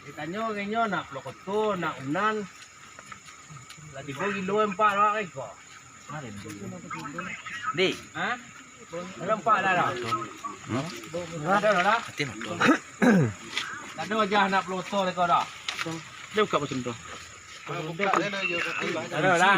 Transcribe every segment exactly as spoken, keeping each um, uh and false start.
Ditanyo urang nyo nak Pulau Koto, nak Unan. Lah tigo kilo empat awak ka iko. Di. Ha? Kilo empat dah dah. Hmm? Dah dah dah. Hati motor. Tak ada wajah nak Pulau Koto leko dah. Dia buka macam tu. Dah dah dah.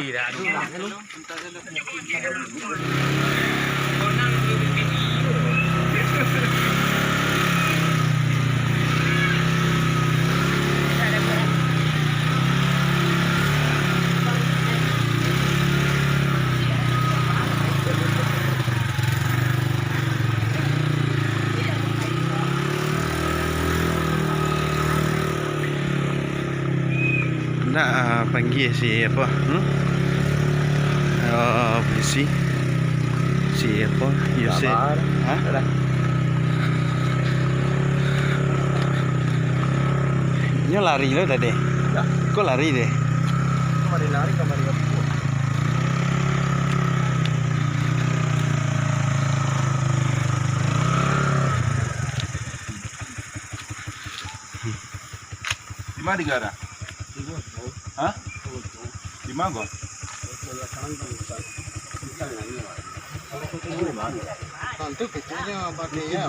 Nak, ah, panggil si apa? Hmm? Ah, polisi. Si apa? Yosef. Sabar. Ha? Dah. Nyo lari lo tadi. Dah. Kok lari deh? Kamari lari, kamari apa? Di ma tingga dah? Hah? Di ma ko? Tantu kecilnya apa dia?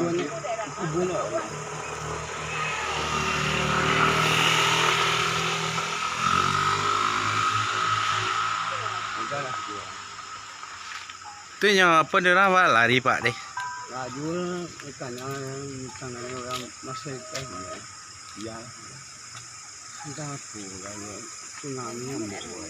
Tu nyo apo dek urang, Pak, lari, Pak, deh? Laju, ikan, ikan urang masih ikan, ya. Entah apo lah, ya. Tsunami ambek, boy.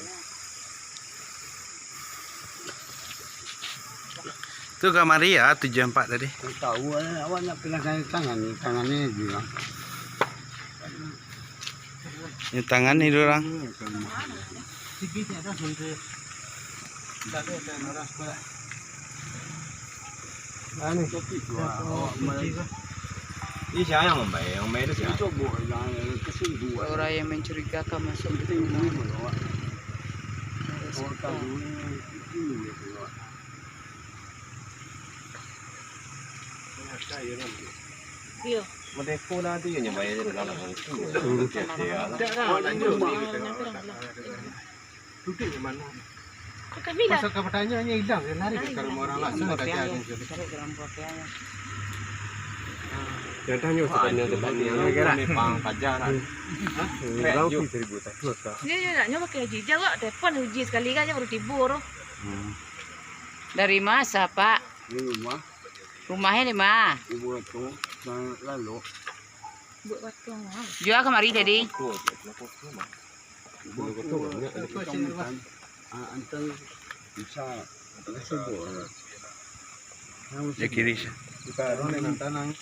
Tu kamari ya, tujuh empat tadi. Tahu, eh, awak nak pindah tangan, tangan ni juga. Ni tangan ni dorang. Ini siapa yang membayar? Yang membayar itu siapa? Orang yang mencurigakan masuk ke rumah. Iyo. Merdeka nanti yo nyo bayar je dalam itu. Duduk di mana? Pasal ka batanya, nyo ilang, nyo lari ka rumah urang lah. Cari dalam pakaian. Yang tanyo sebenarnya, sebenarnya. Memang paja lah. Hah? Urang pi seribu satu ka. Iyo, iyo, nak nyo pakai Haji Ijal, wak telepon Haji sekali kan, baru tibo tu. Hmm. Dari masa, Pak? Di rumah. Rumahnyo di ma? Di Buah Batu, Lalok. Buah Batu, ah. Jua kamari tadi. Buah Batu, Mak. Buah Batu, Mak. Ah, antang bisa, bisa buah. Di kiri, sih. Kita orang yang tanang.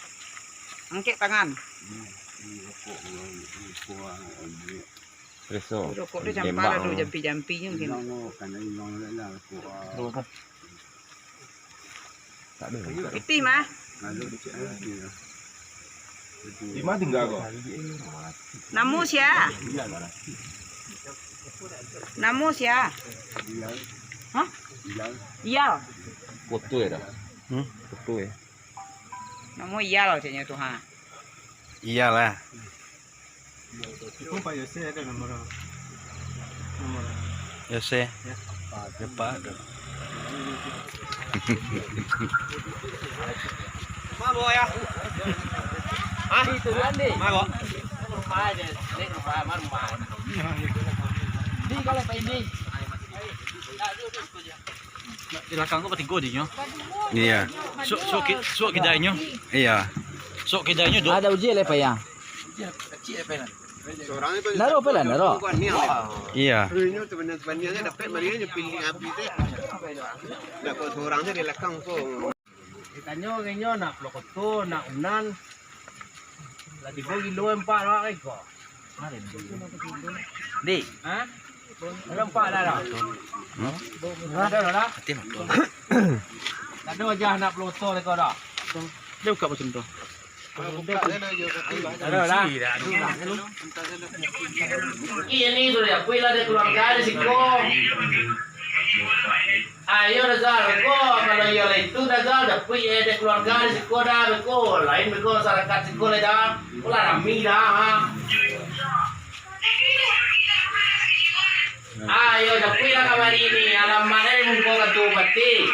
Angkek tangan. Hmm, ini rokok, rokok, rokok. Espresso. Rokok tu campak lah tu, jampi-jampi nyo mungkin. Ilang, oh, kana ilang lah, rokok, ah. Rokok. Tak ada. Pitih mah. Ada di sini, ya. Di ma tingga ko? Namo sia? Namo sia? Hah? Iyal. Foto ya dah. Hmm? Foto ya. Namo Iyal caknyo tu, ha. Iyalah. Itu Pak Yose ada nomor, nomor. Yose. Ya. Cepat. Ma bawa ya? Hah? Ma bawa? Di kalau Pak Indi. Di belakang tu batigo dinyo. Iya. Sok, sok ki-, sok kidainyo. Iya. Sok kidainyo do. Ada uji le payah. Naro pe lah, naro. Iya. Inyo sebenarnya, sebenarnya dapat mari nyo pilih api tu. Nak kok seorang tu di belakang tu. Ditanyo urang nyo nak Pulau Koto, nak Unan. Lah tigo kilo empat awak ka iko. Di. Ha? Kilo empat dah dah. Hmm? Dah dah dah. Hati motor. Tak ada wajah nak Pulau Koto leko dah. Dia buka macam tu. Ado lah. Ini sudah, kuilah dari keluarga di siko. Ayo dah Zal, beko, kalau iyo lah itu dah Zal, dah kuih dari keluarga di siko dah, beko, lain beko masyarakat siko lah dah, lah rami dah, ha. Yo, japuiklah kamari ni, alamat e muko Katua Bupati.